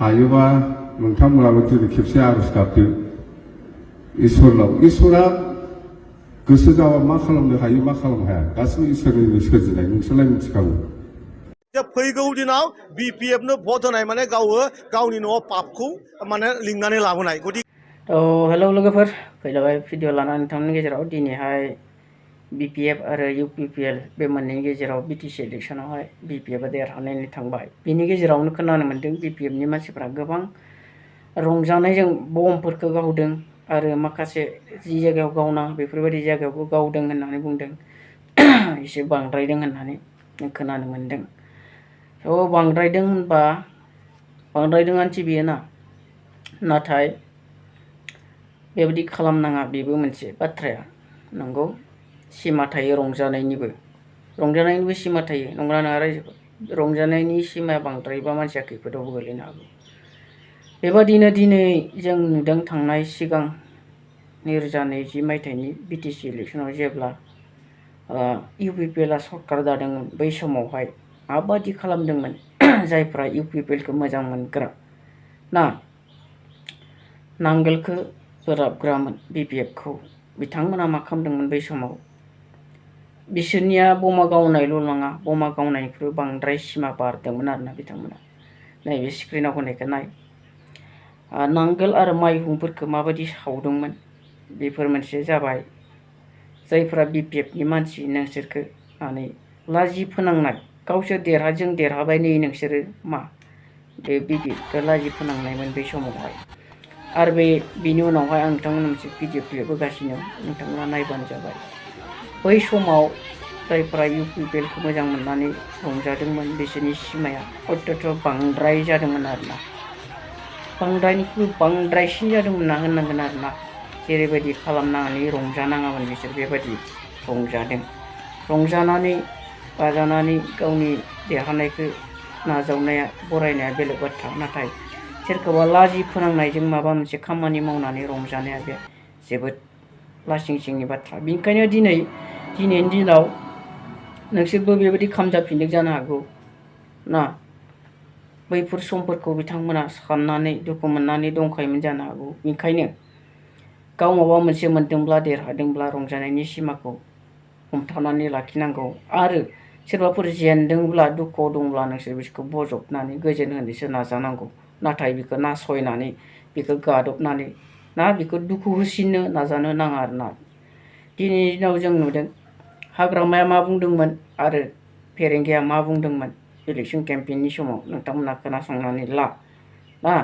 हायोबा नोंथांमोनाबो दिनै खेबसे आर'ज गाबदो इसोरनाव। इसोरा गोसो जाबा मा खालामनो हायो मा खालामनो हाया गासिबो इसोरनिनो सोरजिनाय नोंसोरलाय मिथिखागौ। फैगौ दिनाव BPF नो भट होनाय माने गावो गावनि न'आव पापखौ माने लिंनानै लाबोनाय। हेलौ लोगोफोर, फैलायबाय भिडिअ लानानै नोंथांमोननि गेजेराव दिनैहाय BPF आरो UPPL बे मोननैनि गेजेराव BTC इलेक्सनावहाय BPF आ देरहानानै थांबाय। बिनि गेजेरावनो खोनानो मोन्दों BPF नि मानसिफ्रा गोबां रंजानायजों बमफोरखौ गावदों आरो माखासे जि जायगायाव गावना बेफोरबायदि जायगायावबो गावदों होननानै बुंदों। एसे बांद्रायदों होननानै खोनानो मोन्दों। बांद्रायदों होनबा बांद्रायदोंआनोसै बेयो ना, नाथाय बेबायदि खालामनाङा बेबो मोनसे बाथ्राया। नंगौ, सिमा थायो रंजानायनिबो सिमा थायो, नंगौना नङा रायजोफोर? रंजानायनि सिमाया बांद्रायबा मानसिया खैफोदावबो गोलैनो हागौ। बेबादिनो दिनै जों नुदों थांनाय सिगां 2020 मायथाइनि BTC इलेक्सनाव जेब्ला UPPL आ सरकार दादोंमोन, बै समावहाय माबादि खालामदोंमोन जायफ्रा UPPL खौ मोजां मोनग्रा ना, नांगोलखौ बोराबग्रामोन BPF खौ, बिथांमोना मा खालामदोंमोन बै समाव? बिसोरनिया बमा गावनायल' नङा, बमा गावनायनिख्रुइ बांद्राय सिमा बारदोंमोन आरोना बिथांमोना। नैबे स्क्रिनाव होनायखौ नाय। नांगोल आरो माइहुंफोरखौ माबायदि सावदोंमोन, बेफोर मोनसे जाबाय जायफ्रा BPF नि मानसि नोंसोरखौ माने लाजि फोनांनाय। गावसोर जों देरहाबाय नै नोंसोरो मा, बे BPF खौ लाजि फोनांनायमोन बै समावहाय। आरो बिनि उनावहाय आं नोंथांमोन मोनसे भिडिअ क्लिप होगासिनो, नोंथांमोना नायबानो जाबाय। बै समाव जायफ्रा UPPL खौ मोजां मोननानै रंजादोंमोन बिसोरनि सिमाया अत्यथ' बांद्राय जादोंमोन आरोना, बांद्रायनिख्रुइ बांद्रायसिन जादोंमोन ना होननांगोन आरोना। जेरैबायदि खालामनानै रंजानाङामोन बिसोर बेबायदि रंजादों। रंजानानै बाजानानै गावनि देरहानायखौ नाजावनाया बरायनाया बेलेग बाथ्रा, नाथाय सोरखौबा लाजि फोनांनायजों माबा मोनसे खामानि मावनानै रंजानाया बे जोबोद लासिं सिंनि बाथ्रा। बेनिखायनो दिनैनि दिनाव नोंसोरबो बेबायदि खामजाफिनदों जानो हागौ ना। बैफोर समफोरखौ बिथांमोना साननानै दुखु मोननानै दंखायोमोन जानो हागौ। बेनिखायनो गाव माबा मोनसे मोनदोंब्ला देरहादोंब्ला रंजानायनि सिमाखौ हमथानानै लाखिनांगौ। आरो सोरबाफोर जेनदोंब्ला दुखुआव दंब्ला नोंसोर बिसोरखौ बजबनानै गोजोन होनोसो नाजानांगौ, नाथाय बेखौ नासयनानै बेखौ गादबनानै बेखौ दुखु होसिननो नाजानो नाङा आरोना। दिनैनि दिनाव जों नुदों हाग्रामाया मा बुंदोंमोन आरो फेरेंगाया मा बुंदोंमोन इलेक्सन केम्पेइननि समाव, नोंथांमोना खोनासंनानै ला ना।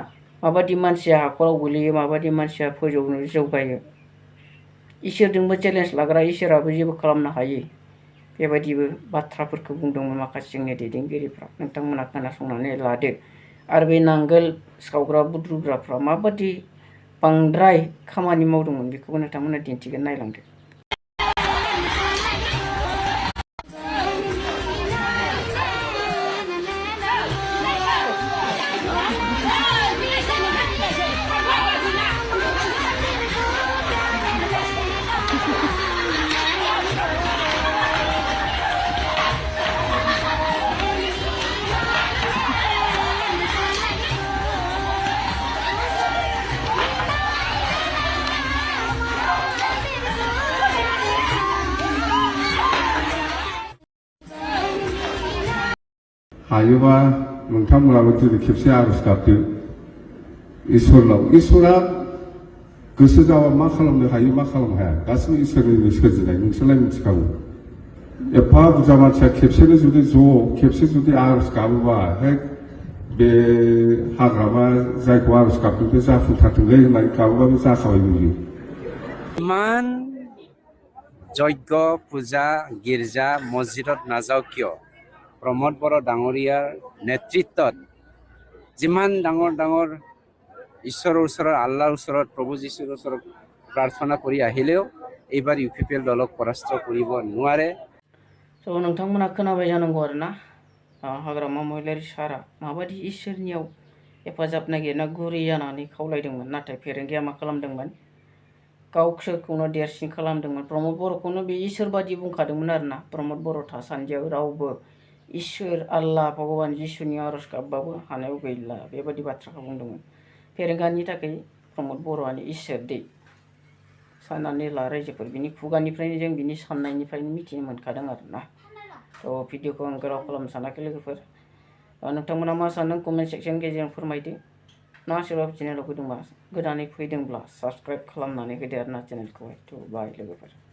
माबादि मानसिया हाखराव गोलैयो, माबादि मानसिया जौगायो। इसोरजोंबो चेलेन्ज लाग्रा इसोराबो जेबो खालामनो हायो, बेबायदिबो बाथ्राफोरखौ बुंदोंमोन माखासे जोंनि दैदेनगिरिफ्रा। नोंथांमोना खोनासंनानै लादो। आरो बे नांगोल सावग्रा बुद्रुग्राफ्रा माबादि बांद्राय खामानि मावदोंमोन बेखौबो नोंथांमोना दिन्थिगोन, नायलांदो। हायोबा नोंथांमोनाबो दिनै खेबसे आर'ज गाबदो इसोरनाव। इसोरा गोसो जाबा मा खालामनो हायो मा खालामनो हाया गासिबो इसोरनिनो सोरजिनाय नोंसोरलाय मिथिखागौ। एफा बुरजा मानसिया खेबसेनो जुदि आर'ज गाबोबा बे हाग्रामा जायखौ आर'ज गाबदों बे जाफुंथारथोंलै होननानै गाबोबा बे जाखाबाय बियो। ইমান যজ্ঞ পূজা গীৰ্জা মছজিদত নাযাওঁ কিয়, প্ৰমোদ বড়ো ডাঙৰীয়াৰ নেতৃত্বত যিমান ডাঙৰ ডাঙৰ ঈশ্বৰৰ ওচৰত, আল্লাহৰ ওচৰত, প্ৰভু যীশুৰ ওচৰত প্ৰাৰ্থনা কৰি আহিলেও এইবাৰ UPPL দলক পৰাস্ত কৰিব নোৱাৰে। नोंथांमोना खोनाबाय जानांगौ आरोना, हाग्रामा महिलारि सारा माबादि इसोरनियाव हेफाजाब नागिरना गुरै जानानै खावलायदोंमोन। नाथाय फेरेंगाया मा खालामदोंमोन, गावसोरखौनो देरसिन खालामदोंमोन। प्रमोद बर'खौनो बे इसोर बादि बुंखादोंमोन आरोना। प्रमोद बर' थासान्दियाव रावबो इसोर आल्लाह भगवान जिसुनि आरज गाबबाबो हानायाव गैला बेबायदि बाथ्राखौ बुंदोंमोन। फेरेंगानि थाखाय प्रमद बर'आनो इसोर दै साननानै ला रायजोफोर बिनि खुगानिफ्रायनो जों बिनि साननायनिफ्रायनो मिथिनो मोनखादों आरोना। थ' भिडिअखौ आं गोलाव खालामनो सानाखै लोगोफोर। नोंथांमोना मा सानो कमेन्ट सेक्सन गेजेरजों फोरमायदो। ना सोरबा चेनेलाव फैदोंबा गोदानै फैदोंब्ला साबस्क्राइब खालामनानै होदो आरोना चेनेलखौहाय। थ' बाय लोगोफोर।